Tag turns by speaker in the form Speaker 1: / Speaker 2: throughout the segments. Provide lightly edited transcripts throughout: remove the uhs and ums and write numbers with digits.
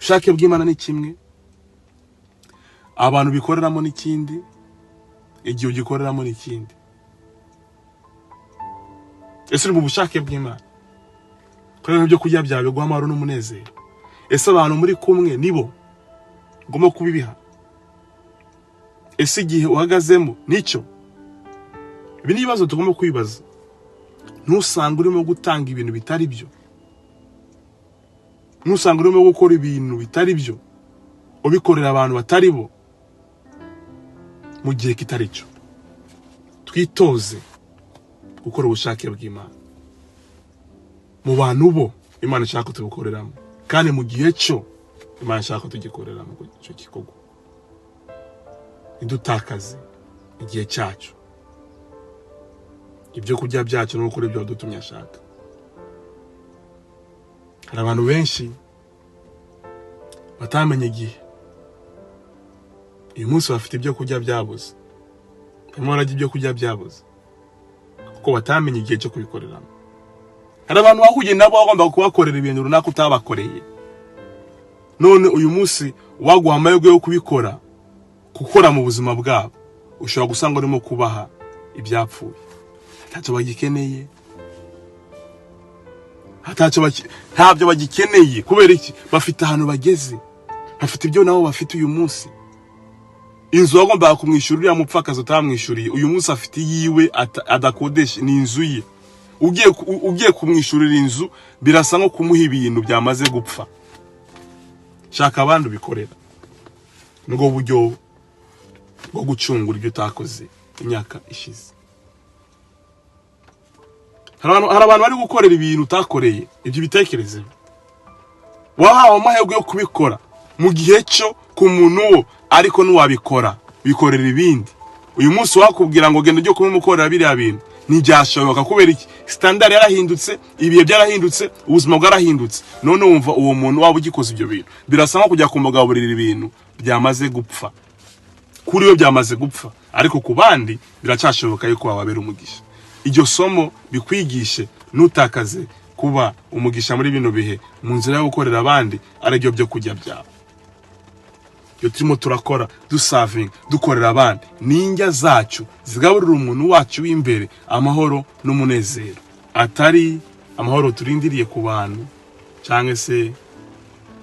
Speaker 1: Ubushake bw'Imana ni kimwe, abantu bikoreramo n'ikindi, igihe ugikoreramo n'ikindi. Ese uri mu bushake bw'Imana? Kubera ibyo kurya byawe biguha amahoro n'umunezero. Ese abantu muri kumwe nibo ugomba kubibiha? Ese igihe uhagazemo nicyo? Ibi ni ibibazo tugomba kwibaza. Ntusange urimo gutanga ibintu bitari byo, ntusange urimo gukora ibintu bitari byo, ubikorera abantu batari bo mu gihe kitari cyo. Twitoze gukora ubushake bw'Imana mu bantu bo Imana ishaka ko tubukoreramo, kandi mu gihe cyo Imana ishaka ko tugikoreramo icyo gikorwa. Ntidutakaze igihe cyacu, ibyo kurya byacu no gukora ibyo wadutumye ashaka. Hari abantu benshi batamenye igihe. Uyu munsi bafite ibyo kurya byabuze, barimo bararya ibyo kurya byabuze kuko batamenye igihe cyo kubikoreramo. Hari abantu wahuye nabo wagomba kubakorera ibintu runaka utabakoreye, none uyu munsi waguha amahirwe yo kubikora, gukora mu buzima bwabo, ushobora gusanga urimo kubaha ibyapfuye, ntacyo bagikeneye, ntabyo bagikeneye. Kubera iki? Bafite ahantu bageze, bafite ibyo nabo bafite uyu munsi. Inzu wagombaga kumwishyura uriya mupfakazi utamwishyuriye, uyu munsi afite iyiwe adakodesha, ni inzu ye. Ugiye kumwishyurira inzu birasa nko kumuha ibintu byamaze gupfa. Shaka abandi ubikorera. Nubwo buryo bwo gucungura ibyo utakoze imyaka ishize. Hari abantu bari gukorera ibintu utakoreye. Ibyo bitekerezeho. Wahawe amahirwe yo kubikora mu gihe cyo ku muntu wo, ariko ntiwabikora, bikorera ibindi. Uyu munsi wakubwira ngo genda ujye kubimukorera biriya bintu, ntibyashoboka. Kubera iki? Standard yarahindutse, ibihe byarahindutse, ubuzima bwarahindutse. None wumva uwo muntu waba ugikoze ibyo bintu, birasa nko kujya kumugaburira ibintu byamaze gupfa. Kuri we byamaze gupfa, ariko ku bandi biracyashoboka yuko wababera umugisha. Iryo somo bikwigishe, ntutakaze kuba umugisha muri bino bihe mu nzira yo gukorera abandi aribyo byo kurya byawe. Iyo turimo turakora, duservinga, dukorera abandi, ni indya zacu zigaburira umuntu wacu w'imbere amahoro n'umunezero, atari amahoro turindiriye ku bantu cyangwa se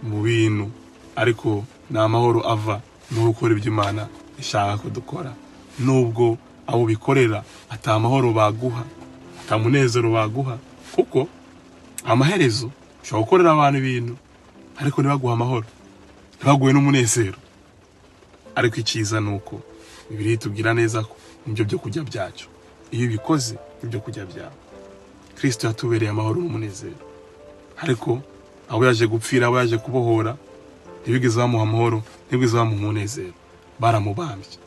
Speaker 1: mu bintu, ariko ni amahoro ava mu gukora ibyo Imana ishaka ko dukora, nubwo abo bikorera ata amahoro baguha, ata munezero baguha. Kuko amaherezo ushobora gukorera abantu ibintu ariko ntibaguhe amahoro, ntibaguhe n'umunezero. Ariko icyiza ni uko Bibiliya itubwira neza ko nibyo byo kurya byacu. Iyo ubikoze, ibyo kurya byawe. Kristo yatubereye amahoro n'umunezero, ariko abo yaje gupfira, abo yaje kubohora, ntibigeze bamuha amahoro, ntibigeze bamuha umunezero, baramubambye.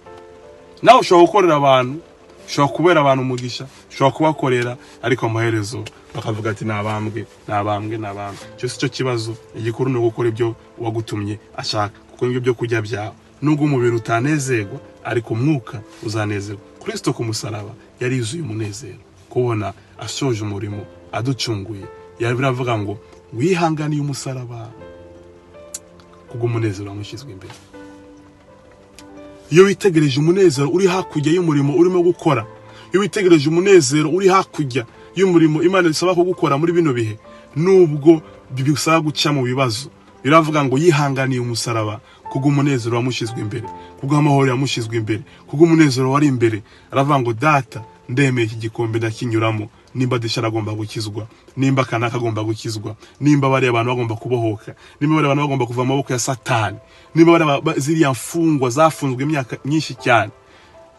Speaker 1: Nawe ushobora gukorera abantu, ushobora kubera abantu umugisha, ushobora kubakorera, ariko amaherezo bakavuga ati: "Nabambwe, nabambwe, nabambwe." Icyo si cyo kibazo. Igikuru ni ugukora ibyo uwagutumye ashaka, kuko nibyo byo kurya byawe. Nubwo umubiri utanezerwa, ariko umwuka uzanezerwa. Kristo ku musaraba yari yuzuye umunezero kubona ashoje umurimo, aducunguye. Yari biravuga ngo wihanganiye umusaraba kubw'umunezero wamushyizwe imbere. Iyo witegereje umunezero uri hakurya y'umurimo urimo gukora, iyo witegereje umunezero uri hakurya y'umurimo Imana isaba kugukora muri bino bihe, nubwo bisaba guca mu bibazo, biravuga ngo yihanganiye umusaraba kubw'umunezero wamushyizwe imbere, kubw'amahoro yamushyizwe imbere, kubw'umunezero wari imbere. Aravuga ngo: "Data, ndemeye iki gikombe ndakinyuramo, nimba Deshara agomba gukizwa, nimba kanaka agomba gukizwa, nimba bariya abantu bagomba kubohoka, nimba bariya abantu bagomba kuva mu maboko ya Satani, nimba bariya ziriya mfungwa zafunzwe imyaka myinshi cyane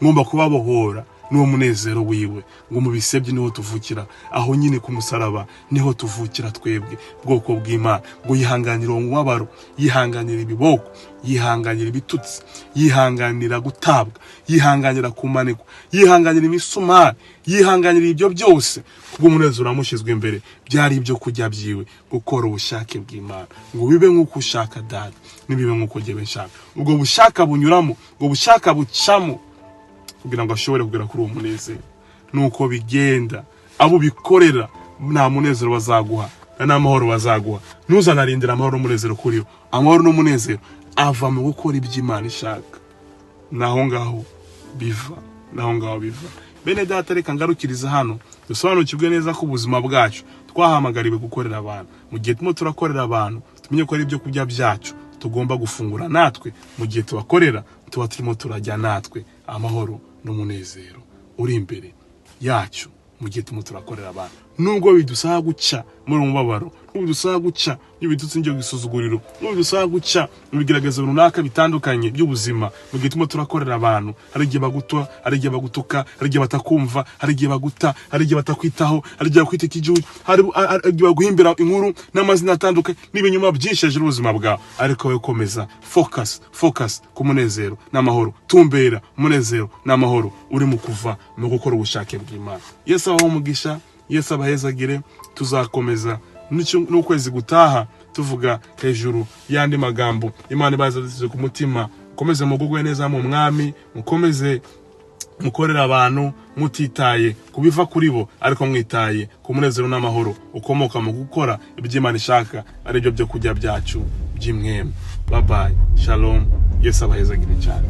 Speaker 1: ngomba kubabohora." N'uwo munezero wiwe ngo mu bisebye niho tuvukira, aho nyine ku musaraba niho tuvukira twebwe bwoko bw'Imana. Ngo yihanganira uwo mubabaro, yihanganira ibiboko, yihanganira ibitutsi, yihanganira gutabwa, yihanganira kumanikwa, yihanganira imisumari, yihanganira ibyo byose kubw'umunezero wamushyizwe imbere. Byari ibyo kurya byiwe gukora ubushake bw'Imana, ngo bibe nk'uko ushaka, Data, ntibibe nk'uko jyewe nshaka. Ubwo bushaka bunyuramo, ubwo bushaka bucamo kugira ngo ashobore kugera kuri uwo munezero. Nuko bigenda, abo ubikorera nta munezero bazaguha. nta n'amahoro bazaguha. Ntuzanarindire amahoro n'umunezero kuri bo. Amahoro n'umunezero ava mu gukora ibyo Imana ishaka. Naho ngaho biva, naho ngaho biva. Bene data, reka ngarukiriza hano. Dusobanukirwe neza ko ubuzima bwacu twahamagariwe gukorera abantu. Mu gihe turimo turakorera abantu, tumenye ko ari ibyo kurya byacu tugomba gufungura natwe. Mu gihe tubakorera, tuba turimo turajya natwe amahoro n'umunezero uri imbere yacu. Mu gihe turimo turakorera abantu, nubwo bidusaba guca muri uwo mubabaro, nubwo bidusaba guca n'ibitutsi n'ibyo gisuzuguriro, nubwo bidusaba guca mu bigeragezo runaka bitandukanye by'ubuzima, mu gihe turimo turakorera abantu, hari igihe baguta, hari igihe bagutuka, hari igihe batakumva, hari igihe baguta, hari igihe batakwitaho, hari igihe bakwita ikijuju, hari igihe baguhimbira inkuru n'amazina atandukanye n'ibinyoma byinshi hejuru y'ubuzima bwawe. Ariko wowe komeza focus, focus ku munezero n'amahoro. Tumbera umunezero n'amahoro uri mu kuva mu gukora ubushake bw'Imana. Yesu abaho umugisha, Yesu abahezagire. Tuzakomeza n'ukwezi gutaha tuvuga hejuru y'andi magambo Imana ibazazije ku mutima. Mukomeze mugugwe neza mu Mwami, mukomeze mukorera abantu mutitaye ku biva kuri bo, ariko mwitaye ku munezero n'amahoro ukomoka mu gukora ibyo Imana ishaka, ari byo byo kurya byacu by'imwemu. Bye bye, shalom. Yesu abahezagire cyane.